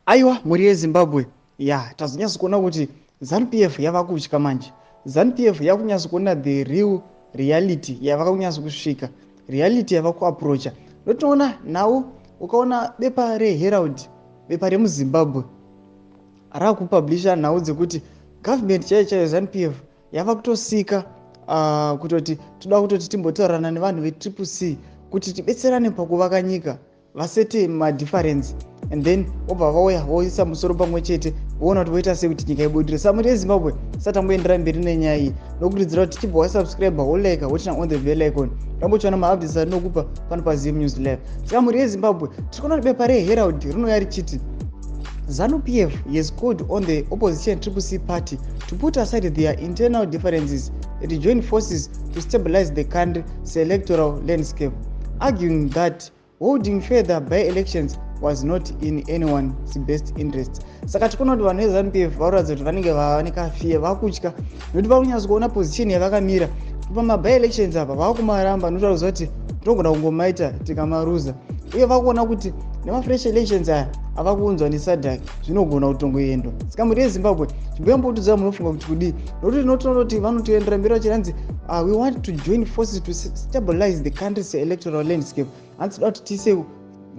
Aiwa, mhuri yeZimbabwe, ya, tazonyatso kuona kuti ZANU PF yava kutya manje. ZANU PF yakunyatso kuona the real reality yava kunyatso kusvika, reality yava kuapproacha. Ndotoona nhau, ukaona bepa reHerald, bepa remuZimbabwe, rakupublisha nhau dzekuti government chaiyo chaiyo, ZANU PF, yava kutosika kutoti toda kutoti timbotaurirana nevanhu veTriple C kuti tibetserane pakuvaka nyika, vasete madifference and then vobva vauya voisa musoro pamwe chete, voona kuti voita sei kuti nyika ibudirire. Sa mhuri yeZimbabwe, satamboendera mberi nenyaya iyi, nokurudzira kuti tichibva wasubscribe, wolike, woturn on the bell icon, rambochiona maupdates atinokupa pano paZim News Live. Saka mhuri yeZimbabwe, tiri kuona kuti bepa reHerald rinouya richiti ZANU PF has called on the opposition Triple C party to put aside their internal differences and join forces to stabilize the country's electoral landscape, arguing that holding further by-elections was not in anyone's best interest. Saka tikuona kuti vanhu veZANU PF vakuratidza kuti vanenge vane kafear, vakutya, nekuti vakunyatsa kuona position yavakamira pamaby-elections apa. Vakumaramba nokuti vakuziva kuti tinogona kungomaita tikamaruza, uye vakuona kuti nemafresh elections aya ava kuunzwa neSADC zvinogona kutongoendwa. Saka mhuri yeZimbabwe, chimboyambotudza munofunga kuti kudii, nokuti tinotoona kuti vanotoendera mberi vachiranzi we want to join forces to stabilize the country's electoral landscape. Hanzi toda kuti tiise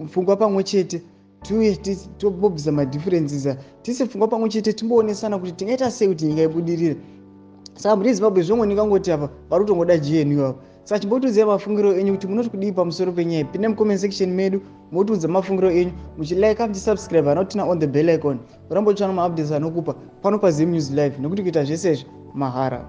pfungwa pamwe chete, tiuye tobobvisa madifferences, tiise pfungwa pamwe chete, timboonesana kuti tingaita sei kuti nyika ibudirire. Saka mhuri yeZimbabwe, zvongonika ngoti apa vari kutongoda GNU apa. Saka chimbotiudzai mafungiro enyu kuti munoti kudii pamusoro penyaya. Pinde mucomment section medu, motiudza mafungiro enyu, muchilike, muchisubscribe, anoturn on the bell icon, urambotsvana maupdates anokupa pano paZim News Live, nekuti kuita zvese izvi mahara.